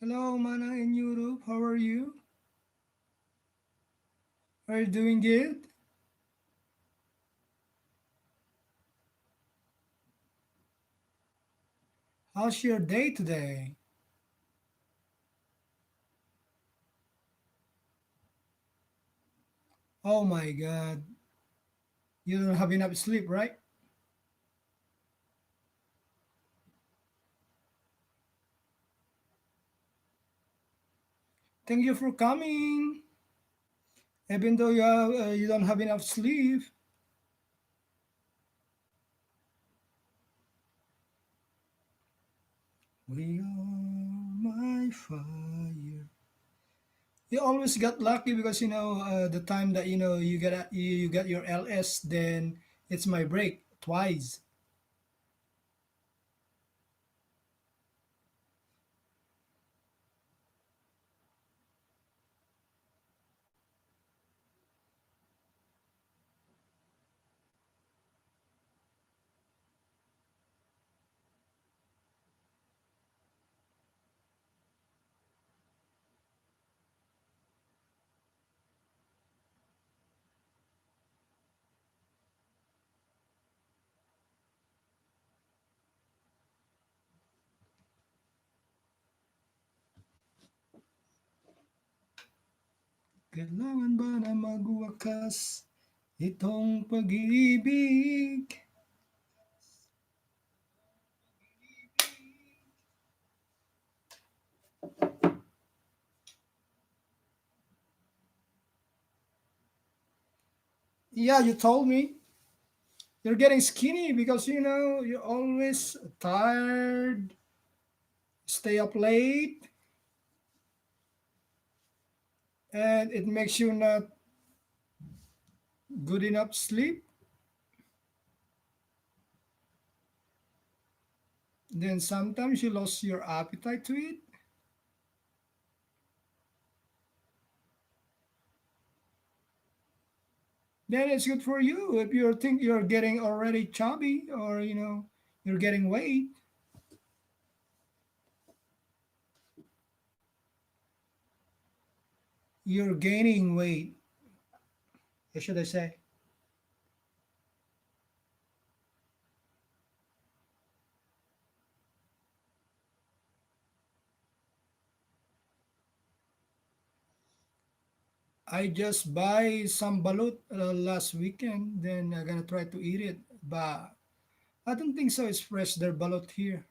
Hello, Mana in Europe. How are you? Are you doing good? How's your day today? Oh my God. You don't have enough sleep, right? Thank you for coming. Even though you don't have enough sleep, we are my fire. You always got lucky because the time that you got your LS, then it's my break twice. Kailangan ba na magwakas itong pag-ibig? Yeah, you told me you're getting skinny because you're always tired, stay up late, and it makes you not good enough sleep. Then sometimes you lost your appetite to it. Then it's good for you if you think you're getting already chubby or you're getting weight. You're gaining weight. What should I say? I just buy some balut last weekend. Then I'm gonna try to eat it, but I don't think so. It's fresh. Their balut here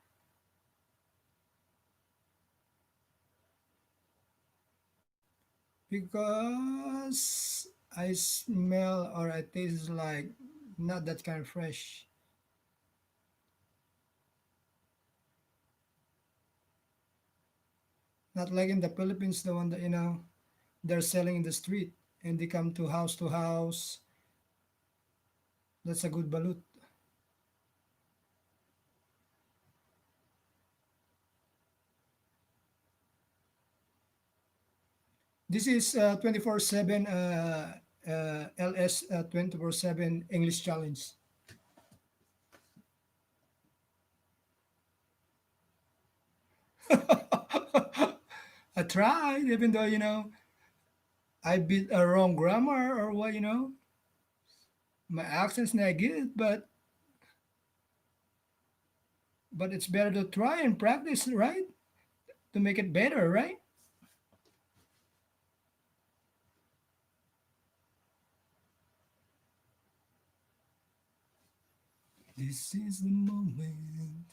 because I smell or I taste like not that kind of fresh. Not like in the Philippines, the one that they're selling in the street and they come to house to house. That's a good balut. This is 24/7 LS 24/7 English challenge. I tried, even though I beat a wrong grammar or what. My accent's not good, but it's better to try and practice, right? To make it better, right? This is the moment.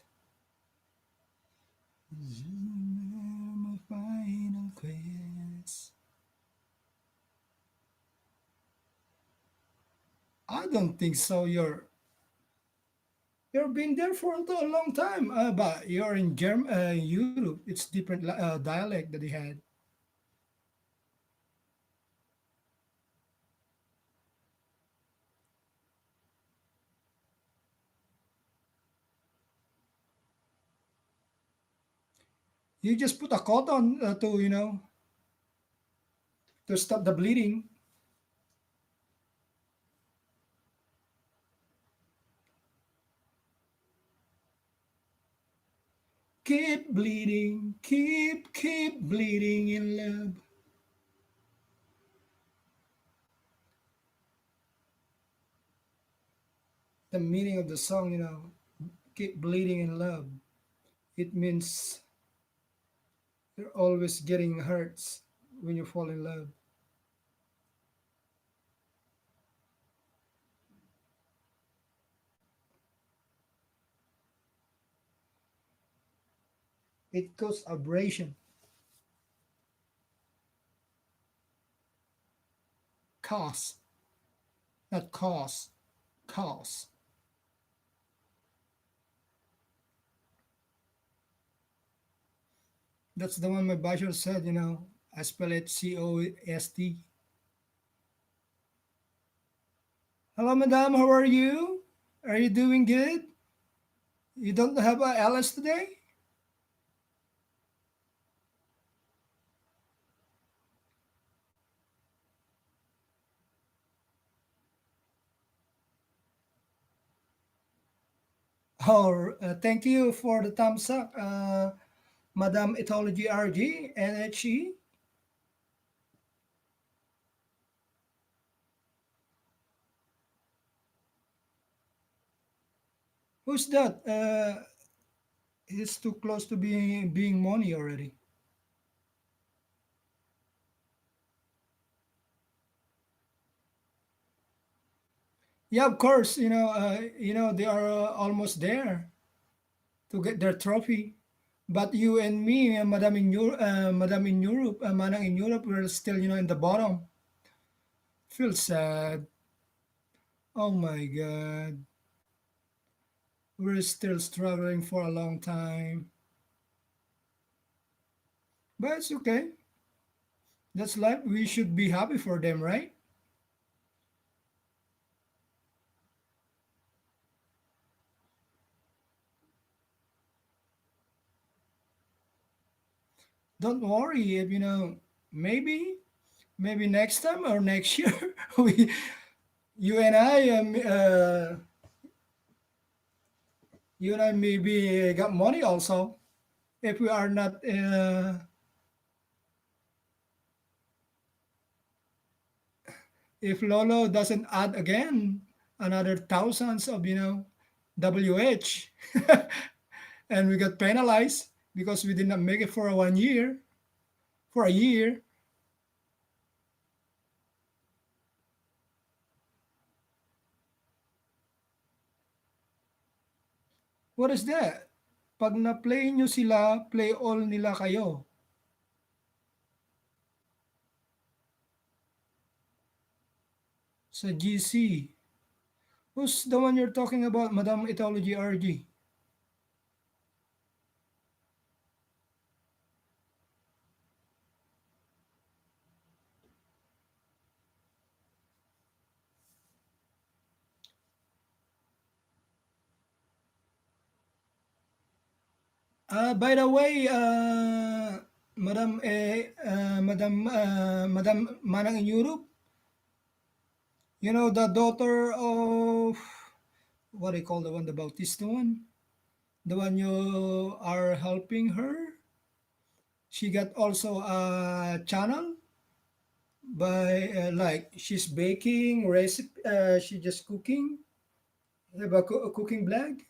My final quest. I don't think so. You've been there for a long time, but you're in Europe. It's different dialect that they had. You just put a cotton to to stop the bleeding. keep bleeding in love. The meaning of the song, keep bleeding in love. It means you're always getting hurts when you fall in love. It causes abrasion, cause, not cause, cause. That's the one my basher said, I spell it Cost. Hello, madam, how are you? Are you doing good? You don't have a LS today? Oh, thank you for the thumbs up, Madam Ethology RG, NHE. Who's that? It's too close to being money already. Yeah, of course. They are almost there to get their trophy. But you and me, Madam in Europe, Manang in Europe, we're still, in the bottom. Feel sad. Oh my God, we're still struggling for a long time. But it's okay. That's life. We should be happy for them, right? Don't worry if maybe next time or next year we you and I you and I maybe got money also if we are not if Lolo doesn't add again another thousands of WH and we got penalized because we did not make it for 1 year for a year. What is that? Pag na-play nyo sila, play all nila kayo sa GC. Who's the one you're talking about, Madam Ethology RG? By the way, Madam Manang in Europe, the daughter of what do you call the one, the Bautista one, the one you are helping her. She got also a channel by like she's baking recipe. She just cooking. Have a cooking blog.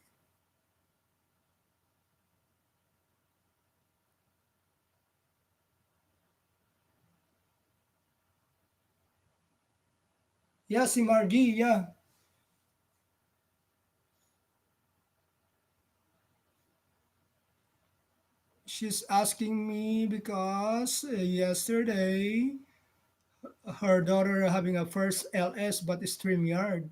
Yeah, si Margie. Yeah, she's asking me because yesterday her daughter having a first LS but StreamYard.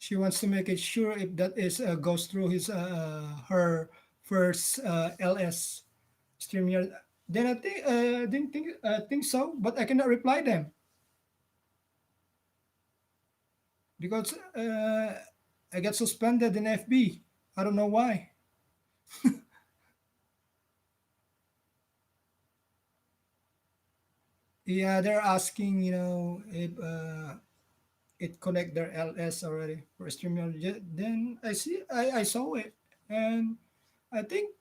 She wants to make it sure if that is goes through his her first LS StreamYard. Then I think didn't think so, but I cannot reply them because I got suspended in FB. I don't know why. Yeah, they're asking, if it connect their LS already for StreamYard. Then I saw it, and I think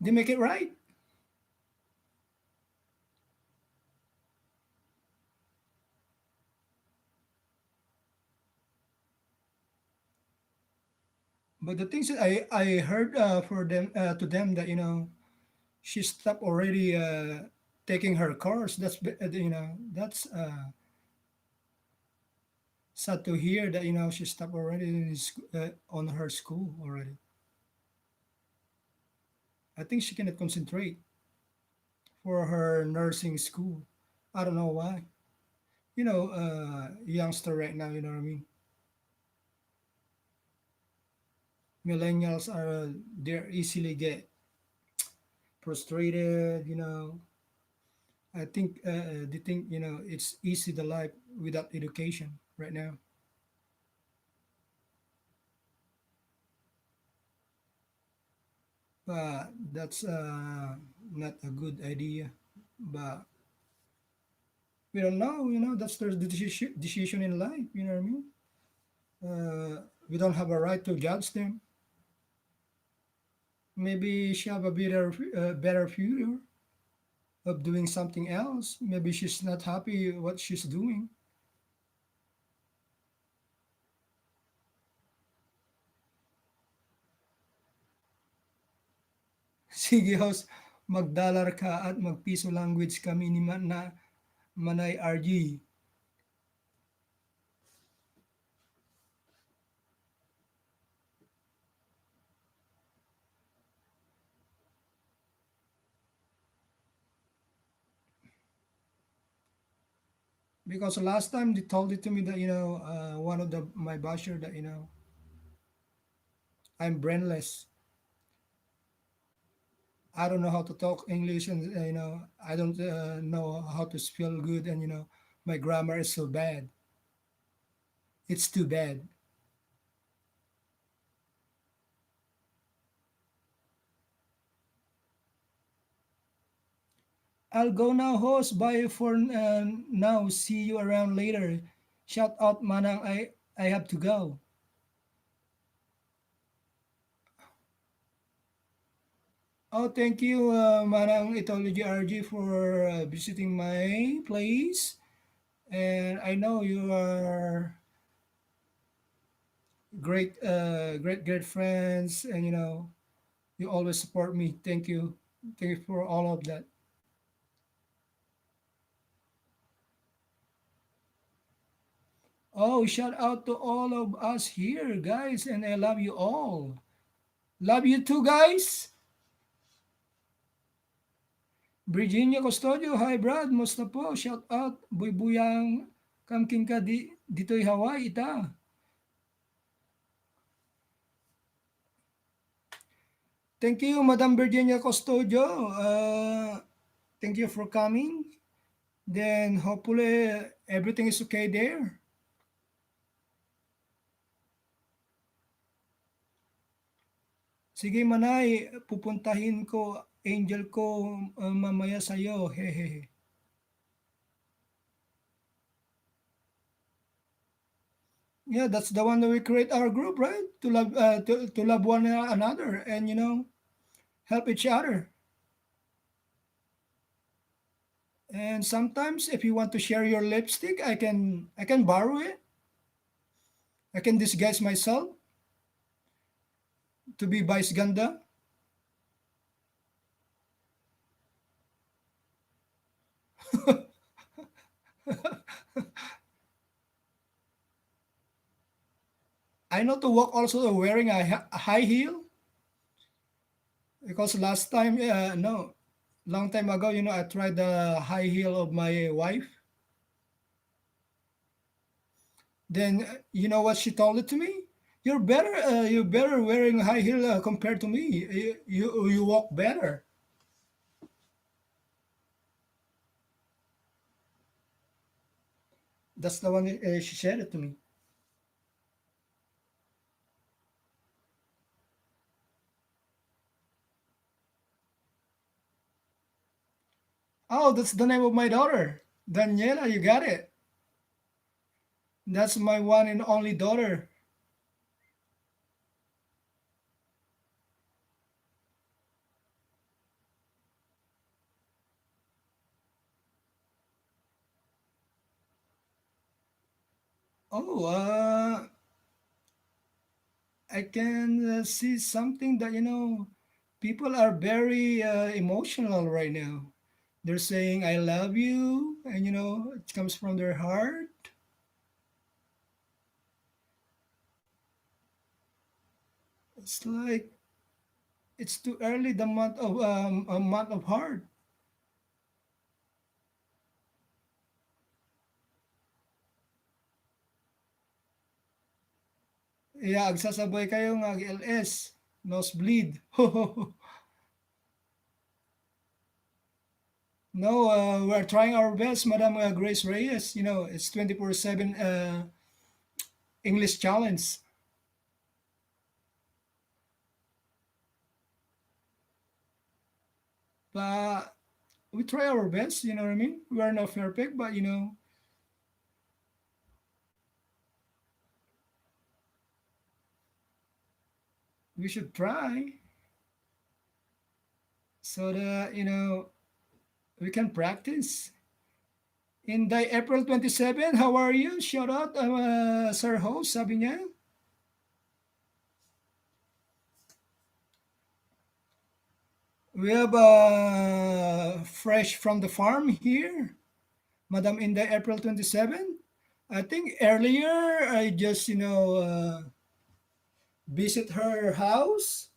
they make it right. But the things that I heard for them to them that she stopped already taking her course. That's sad to hear that she stopped already on her school already. I think she cannot concentrate for her nursing school. I don't know why. Youngster right now. You know what I mean. Millennials are they're easily get frustrated. I think they think it's easy the life without education right now. But that's not a good idea. But we don't know. That's their decision in life. You know what I mean? We don't have a right to judge them. Maybe she have a better future of doing something else. Maybe she's not happy what she's doing. Sige host, magdollar ka at magpiso language kami ni Manay RG. Because last time they told it to me that one of the my basher that I'm brainless. I don't know how to talk English, and I don't know how to spell good, and my grammar is so bad. It's too bad. I'll go now, host. Bye for now. See you around later. Shout out, Manang. I have to go. Oh, thank you, Manang Ethology RG, for visiting my place. And I know you are great friends, and you always support me. Thank you for all of that. Oh, shout out to all of us here, guys, and I love you all. Love you too, guys. Virginia Custodio, hi Brad, musta po? Shout out, buy-buyang kamking ka dito'y Hawaii, ita. Thank you, Madam Virginia Custodio. Thank you for coming. Then hopefully everything is okay there. Sige Manay, pupuntahin ko angel ko mamaya sa'yo. Hehehe. Yeah, that's the one that we create our group, right? To love one another, and help each other. And sometimes if you want to share your lipstick, I can borrow it. I can disguise myself to be Vice Ganda. I know to walk also wearing a high heel, because last time, no, long time ago, I tried the high heel of my wife. Then you know what she told it to me? You're better wearing high heel compared to me. You walk better. That's the one she said it to me. Oh, that's the name of my daughter, Daniela. You got it. That's my one and only daughter. Oh, I can see something that people are very emotional right now. They're saying "I love you," and it comes from their heart. It's like it's too early. The month of a month of heart. Yeah, agsasabay kayo nga LS. Nosebleed. No, we're trying our best, Madam Grace Reyes. It's 24/7 English challenge. But we try our best, you know what I mean? We're not perfect, but we should try so that, we can practice. In the April 27, how are you? Shout out, Sir Host, sabi niya. We have fresh from the farm here. Madam in the April 27. I think earlier I just, visit her house.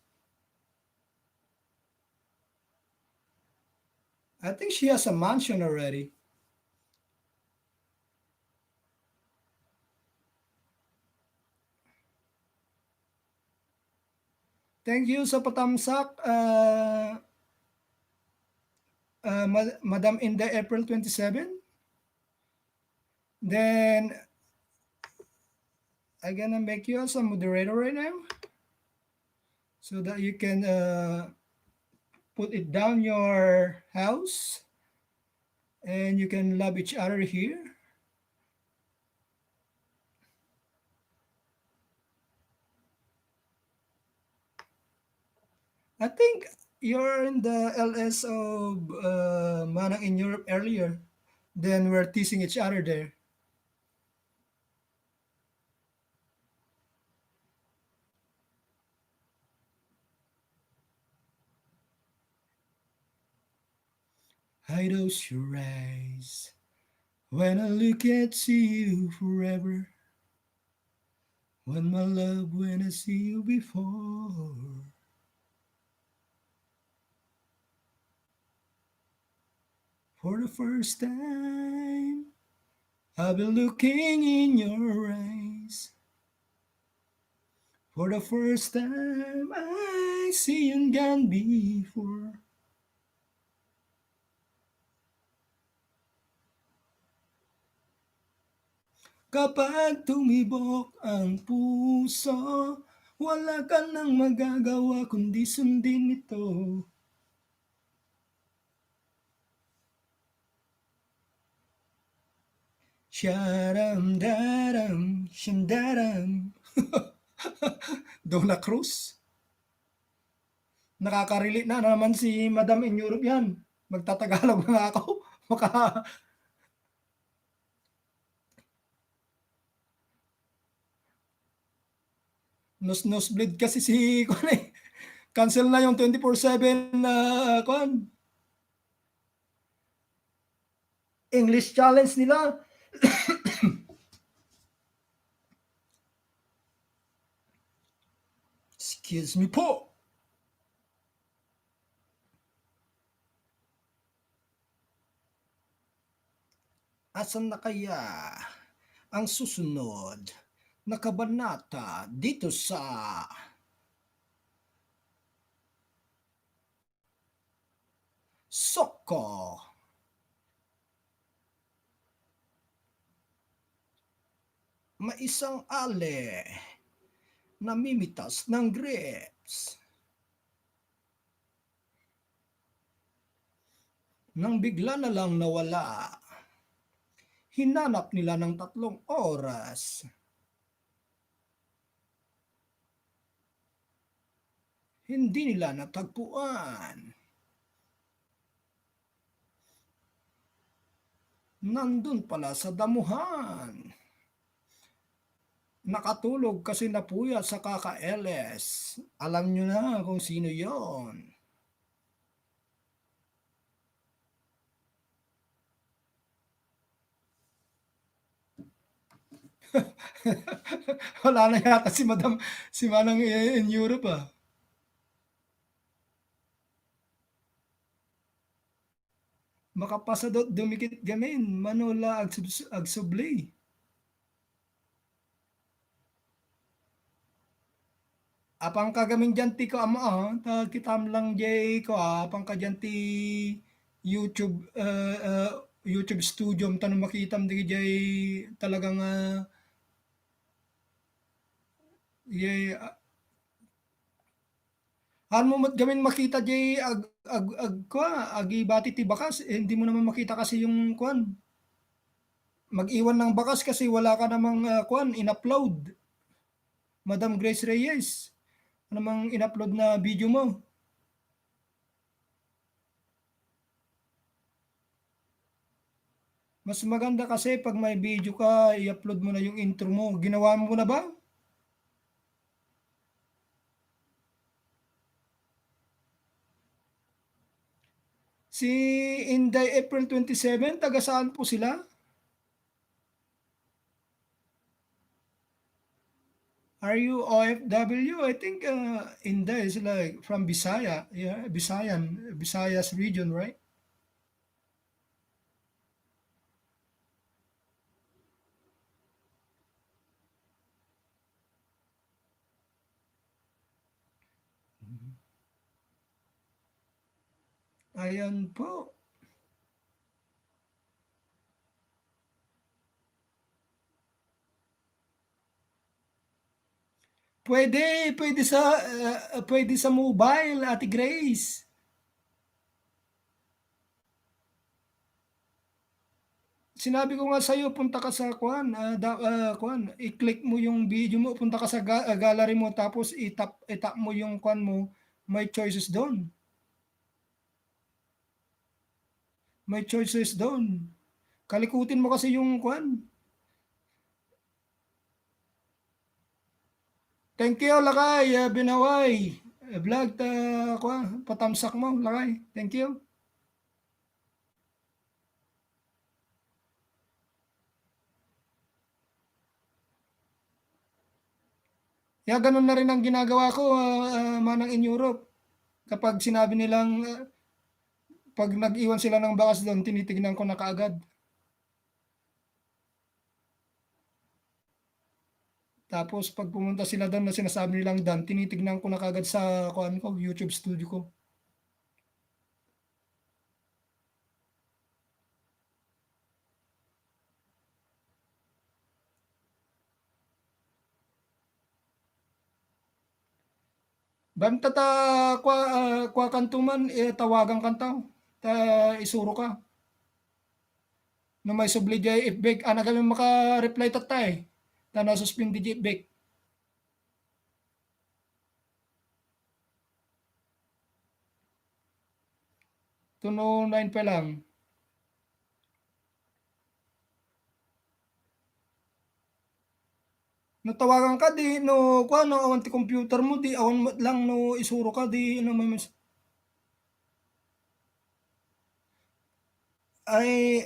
I think she has a mansion already. Thank you sa patamsak, Madam in the April 27. Then I'm gonna make you as a moderator right now so that you can put it down your house and you can love each other here. I think you're in the LS of Manang in Europe earlier. Then we're teasing each other there. Hide those your eyes when I look at you forever. When my love, when I see you before. For the first time, I've been looking in your eyes. For the first time, I see you gone before. Kapag tumibok ang puso, wala ka nang magagawa kundi sundin ito. Sharam daram, shandaram. Dona Cruz. Nakaka-relate na naman si Madam in Europe yan. Magtatagalog na ako. Maka nosebleed kasi si kuan eh. Cancel na yung 24/7 na kuan. English challenge nila. Excuse me po. Asan na kaya ang susunod na kabanata dito sa Soko? Maisang ale namimitas ng grapes nang bigla na lang nawala. Hinanap nila ng 3 oras. Hindi nila natagpuan. Nandun pala sa damuhan. Nakatulog kasi napuyat sa kaka-LS. Alam nyo na kung sino yon. Wala na yata si Madam, si Manang in Europe ah. Makapasadot dumikit gamin, manula agsublay. Apang kagamin dyan ti ko ama kitam lang jay ko apang ka dyan ti YouTube YouTube studio tanong makitam di jay talagang jay han mo mat gamin makita jay agi bati ti bakas hindi mo naman makita kasi yung kwan mag-iwan ng bakas kasi wala ka namang kwan in-upload. Madam Grace Reyes, ano namang in-upload na video mo? Mas maganda kasi pag may video ka, i-upload mo na yung intro mo. Ginawa mo na ba? Si Inday April 27, taga saan po sila? Are you OFW? I think Inday is like from Bisaya. Yeah, Visayas region, right? Ayan po. Pwede pwede sa mobile, Ate Grace. Sinabi ko nga sa'yo, punta ka sa kuan, i-click mo yung video mo, punta ka sa gallery mo, tapos itap mo yung kuan mo, may choices doon. May choices doon. Kalikutin mo kasi yung kuan. Thank you, Lakay, Binaway. Vlog, kuan, patamsak mo, Lakay. Thank you. Kaya ganun na rin ang ginagawa ko, manang in Europe. Kapag sinabi nilang, pag nag-iwan sila ng bakas doon, tinitignan ko na kaagad. Tapos pag pumunta sila doon na sinasabi nilang done, tinitignan ko na kaagad sa kuan ko, YouTube studio ko. Bam tata kwa kantuman tawagan kantaw. Ta isuro ka. No may subli jay ifbek ana kami maka-reply tatay. Ta na suspend di ifbek. Tuno 9 pa lang. No tawagan ka di no kuan no awan ti computer mo di awan mo lang no isuro ka di no may ay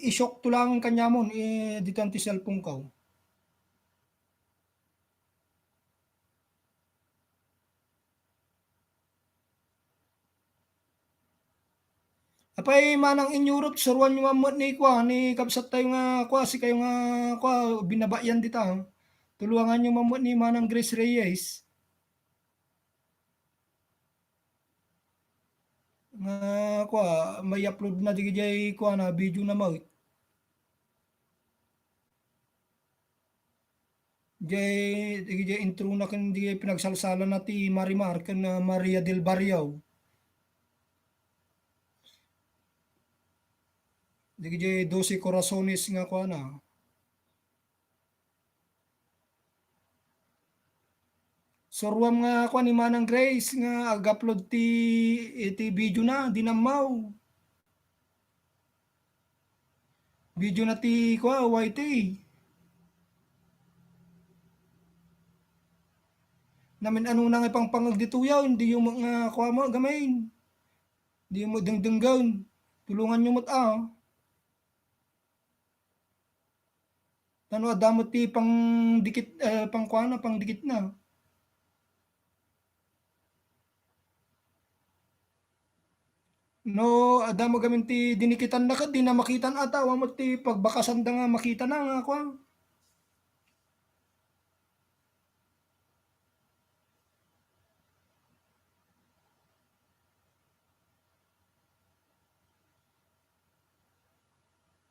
i-shock to lang kanyamon dito anti cellphone ka. Apay manang in Europe suruan nyo mamot ni kwa ni kabsat tayo nga kwa si kayo nga kwa binabayan dita. Tulungan nyo mamot ni manang Grace Reyes. Nga kwa may upload na di jay kwa na video na mo. Jay intro na kan di pinagsalsala na ti Marimar kan Maria del Barrio. Digi 12 corazones nga ko na. Surwam nga ko ni Manang Grace nga ag-upload ti video na dinamaw. Video na ti ko YT. Namin ano nang ipang pangag dituyaw, hindi yung mga kuha mo gamain. Hindi mo dengdenggan. Tulungan nyo mat Tano adamot ti pang dikit pang kuha na pang dikit na. No, adamo gamin ti dinikitan na kat di na makitan ata wa mo ti pagbakasan da nga makita na nga kuha.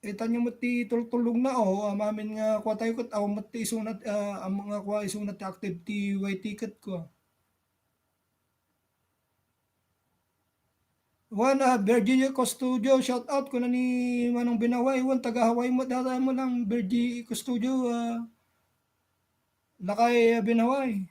Tanyo mo ti tultulog na amamin nga kuha tayo kat aw mo ti isunat ang mga kuha isunat ti active ti white ticket ko. Wan Virginia Custodio, shout out ko na ni Manong Binaway. Wan taga Hawaii mo dada mo lang Virginia Custodio lakay Binaway.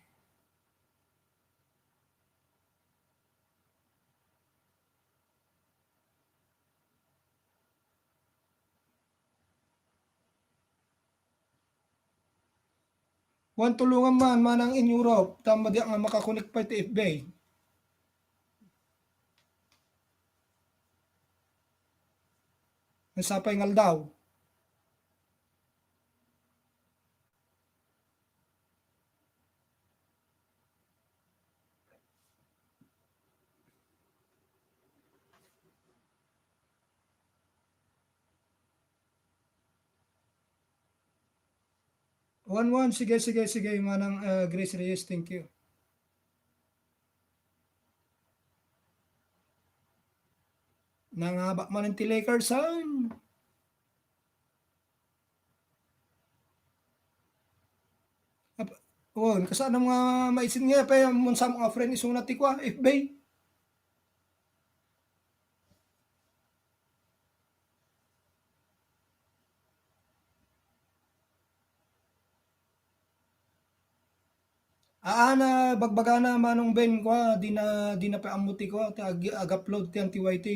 Wan tulungan man manang in Europe tama di nga makakunik pa ti FBay. Nasapay ngal daw. Wan sige sige sige manang Grace Reyes, thank you. Nangaba man ti Lakers son. Wan kasano mga maisin nga pa mun sa mga friend isunat ti kwa FBay. Na bagbagana manong Ben ko di na pa amuti ko ag-upload ti TYT.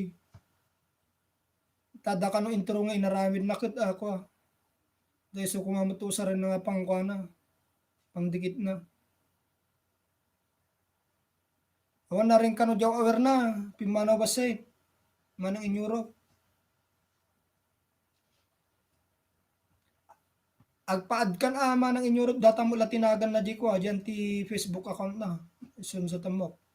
Tada ka no intro nga inaramid nakit ako. Dahil so kumamuto sa rin nga pang na pangdikit na. Awan na rin ka no jaw aware na pimana wasay manang in Europe. Agpaad kan manang in Europe data mo latinagan na di ko dyan ti Facebook account na. Isun sa tamok.